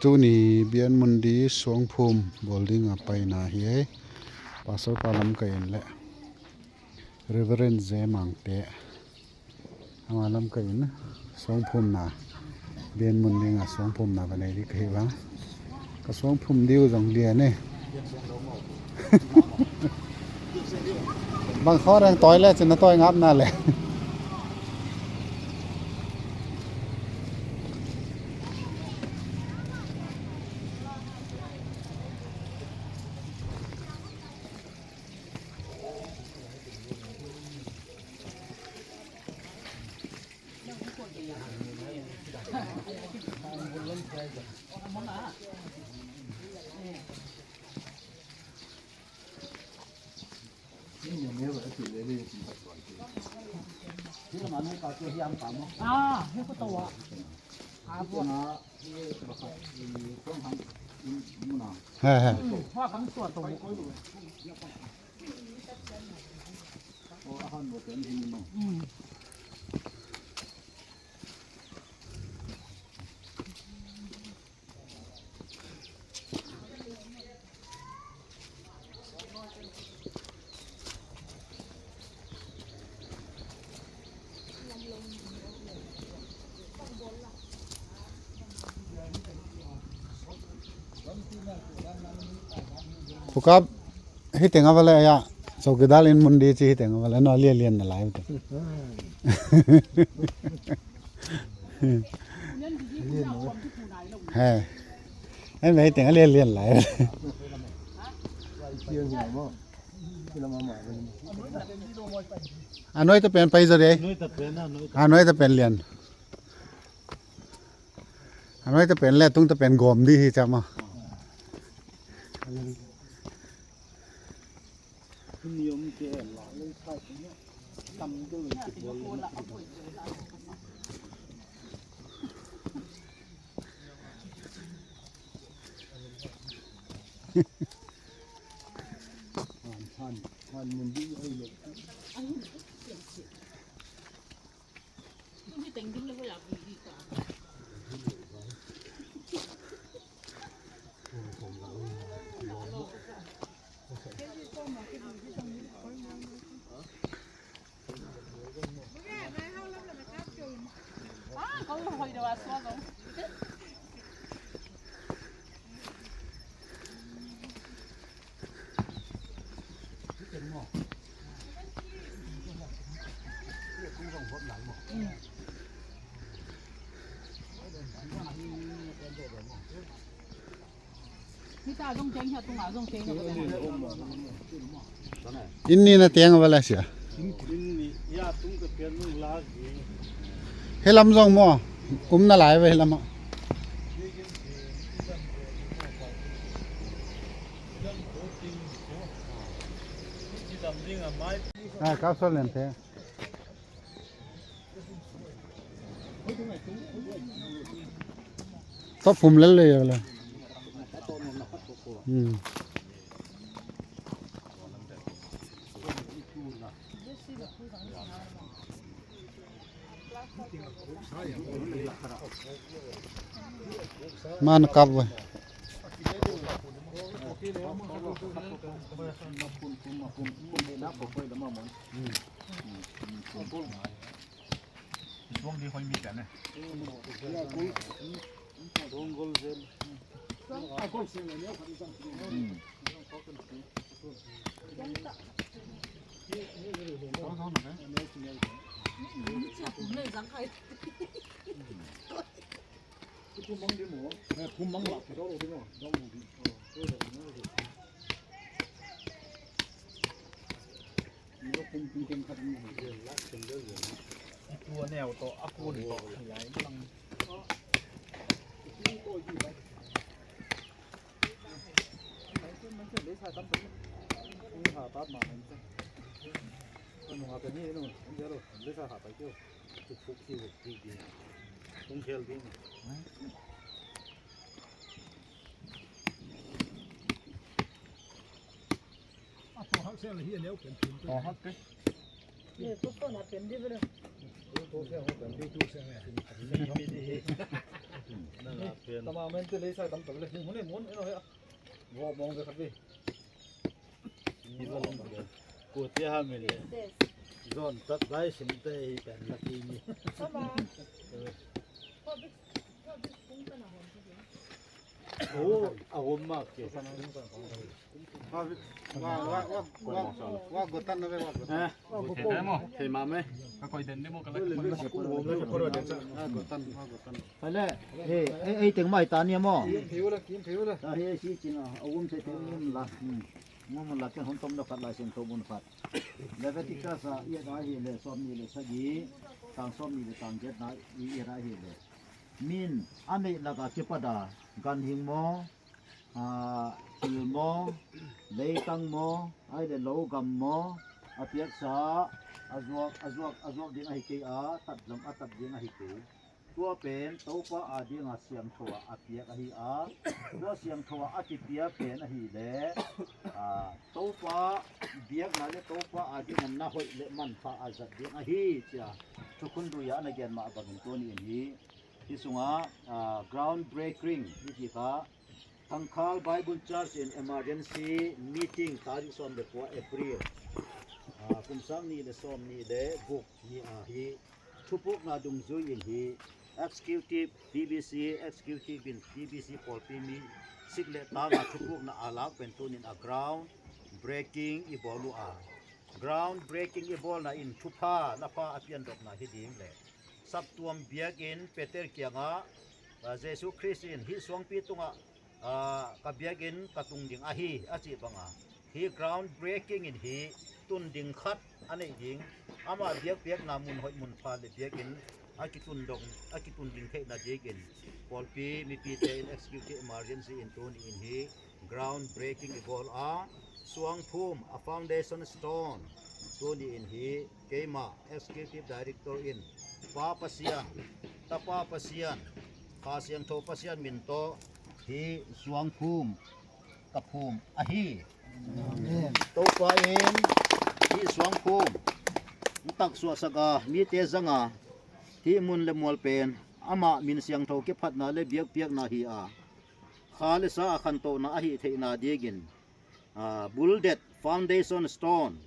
Tu ni Bianmundi Suangphum building a paina hi hei pastor pa lam ka en leh Reverend Zemang te ama lam ka in Suangphum na Bianmundi nga Suangphum na ka nei ri ka hi va ka Suangphum diu zawng lian e bang khaw reng tawi le chin a tawi ngap na le. Pukap hi tenga wala ya chowkidar in mundi chi hi tenga wala no lian lian na lai te he em hi tenga lian lian lai a noi ta pen pai zo re a noi ta pen lian a noi ta pen le tung ta pen gom di hi chama In ni na teng wala sia he lam zong mo um na lai ve lam a ka sol len the top phum lel le la um man kap ve Ei teng mai ta nia maw ta hi si chin a awm che te ngum la ngum la ken hun tom na khat lai sen tho bun khat Leviticus a ia da hi le som ni le sagi tang som ni le tang jet na i ia da hi le min anei laka chipada gan hing mo thil maw, leitang maw, ai le lo gam maw, a piak sa a zuak a zuak a zuak ding a hi kei a tat zong a tat ding a hi kei. Tua pen topa a ding a siam tho ah a piak a hi a, tua siam tho ah a ti pia pen a hi le topa biak na le topa a ding an na hoih le man pha a zat ding a hi tia thukhun dui ah na gen mah bangin tuan in hi. Hi sungah ground breaking hi ti kha Thangkhal Bible Church in emergency meeting tarikh 14 April kum sang ni le sawm ni le buk ni ah hi thupuk na dungzui in hi executive TBC executive in TBC pawlpi mi sik le tang ah thupuk na alak pentun in a ground breaking i bolu a ground breaking i bol na in thupha na pha apian dok na hi ding le Saktuam biakinn Peter kiangah Jesuh Khrist in hi suangpi tungah ka biakinn ka tung ding a hi a ci bangah hi ground breaking in hi tun ding khat a neih ding amah biak piak na mun hoih mun pha le biakinn a ki tun dong a ki tun ding theih na ding pawlpi mipi te in executive emergency in tun in hi ground breaking i bol a suang phum a foundation stone tun in hi Keimah Executive Director in Pa Pasian, Tapa Pasian, Kha Siangtho Pasian min to hi suang phum ka phum a hi. Topa in hi suang phum tak suah saka mi te zanga hi mun le mual pen amah min siangtho ke phat na le biak piak na hi a kha le sa a khan to na a hi theih na digin buldet foundation stone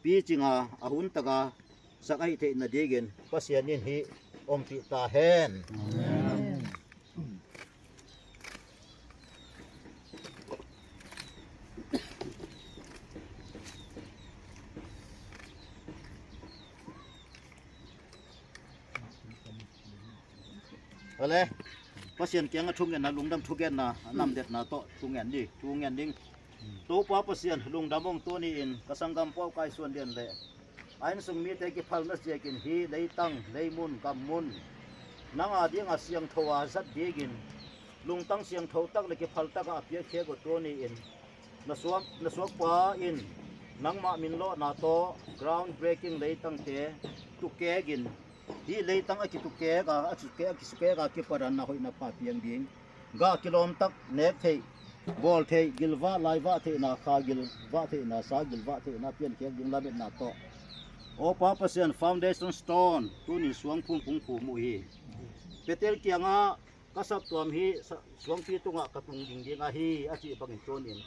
Pi chinga a hun taka sak a hi theih na digin Pasian in hi om pi ta hen. Ole Pasian kianga thungen na lungdam thugen na nam det na to thungen ni thungen ding Topa Pasian lungdamong tu ni in ka sangam pau kai suan lian le ain sung mi te ki phal na siakin hi leitang leimun kammun nanga ding a siang thoa zat digin lungtang siang tho tak le ki phal taka apia khe go tu ni in na suak na suak pa in nangma min lo na to ground breaking leitang te tu kegin hi leitang a ki tu ke ga a chu ke a ki su ke ga ki paran na hoi na pa piang ding Ga kilawm tak nek theih, bawl theih, gil vah lai vah theih na, kha gil vah theih na, sa gil vah theih na, pian khek ding lamet na tawh. Aw Pa Pasian foundation stone tunin suang phung phung phu mu hi. Peter kianga ka sap tuam hi suangpi tungah ka tung ding ding a hi a chi bangin chuanin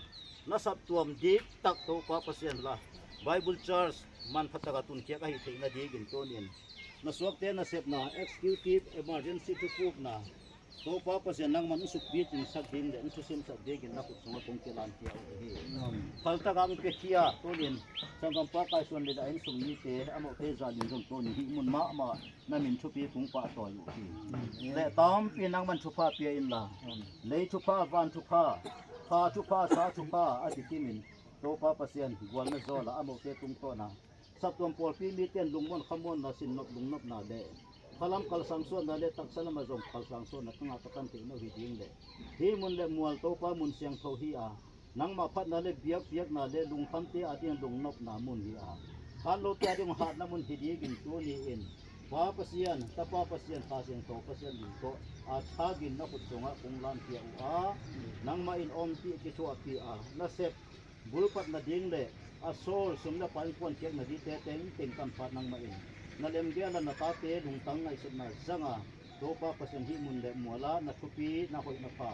na sap tuam dik tak to Pa Pasian la Bible Church man phataka tun khiak a hi theih na ding in chuanin na suak te na sep na executive emergency thu puk na Topa Pasian nangman usuk bit in sak ding le thusim sak ding in na kut chunga kung kilan tia u hi. Phal tak ang pe thia tolin sangam pa kai suan le da in sung ni te amo te zalin zong to ni hi mun ma ma na min thupi kung pa toy u hi. Le tam pi nangman thupa pia in la. Lei thupa van thupa pha thupa sa thupa a ti timin Topa Pasian gual na zola amo te tung to na. Saptuam pawl pi mi ten lungmon khamon na sin nop lung nop na le Falam kal sang suan na le taksa lama zong kal sang suan na tanga takan te no hi ding le hi mun le mual to pa mun siang tho hi a nangma phat na le biak biak na le lung tham te a ding lung nop na mun hi a han lo te a ding hat na mun hi ding in tu ni in pa pasian ta pa pasian pa siang tho pasian ding to a tha gin na kut chunga kung lan tia u a nangma in om ti ki thu a pi a na sep Bulpat na ding le a soul sum le pai puan kiak na di te teng teng kan phat nang ma in na lem ge la na ta te lungtang ngai sut na zanga Topa pasen hi mun le muala na thupi na hoi na pha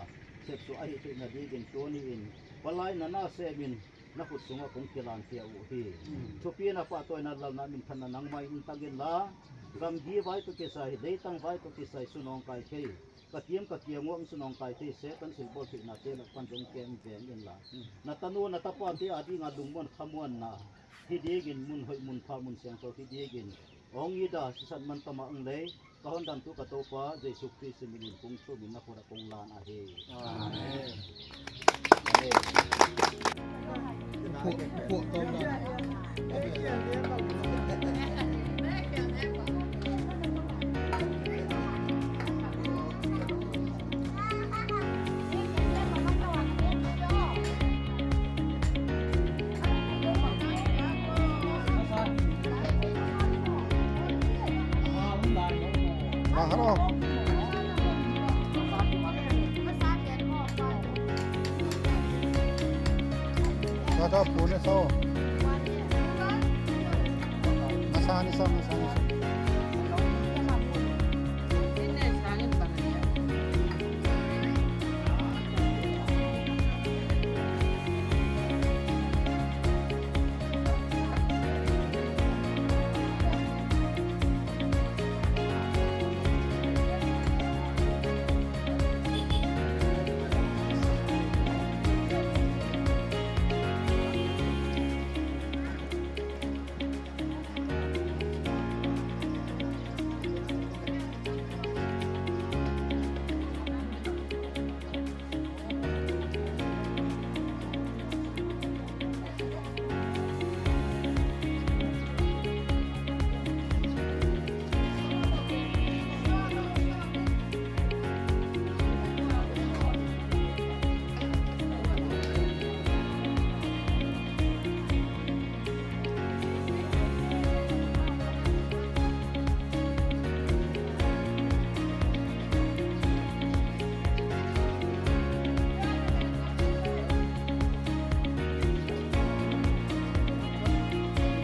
sep su a hi theih na digin tuani in palai na na semin na kut sunga kung kilan tia u hi thupi na pa toy na lal na min than na nang mai in tangin la ram gi vai tu ke sai leitang vai tu ke sai sunong kai thei ka kiam ka kiam ngom sunong kai thei se kan sil bol thei na te la pan jong kem veng in la na tanu na tapa te adi nga lungmon khamuan na hi digin mun hoi mun pha mun siang to hi digin ong ida sisan man tama ang lei kahon dam tu ka topa Jesu Christ minin kung chu min na khora kong lan a he. Amen.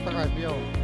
Takai piao.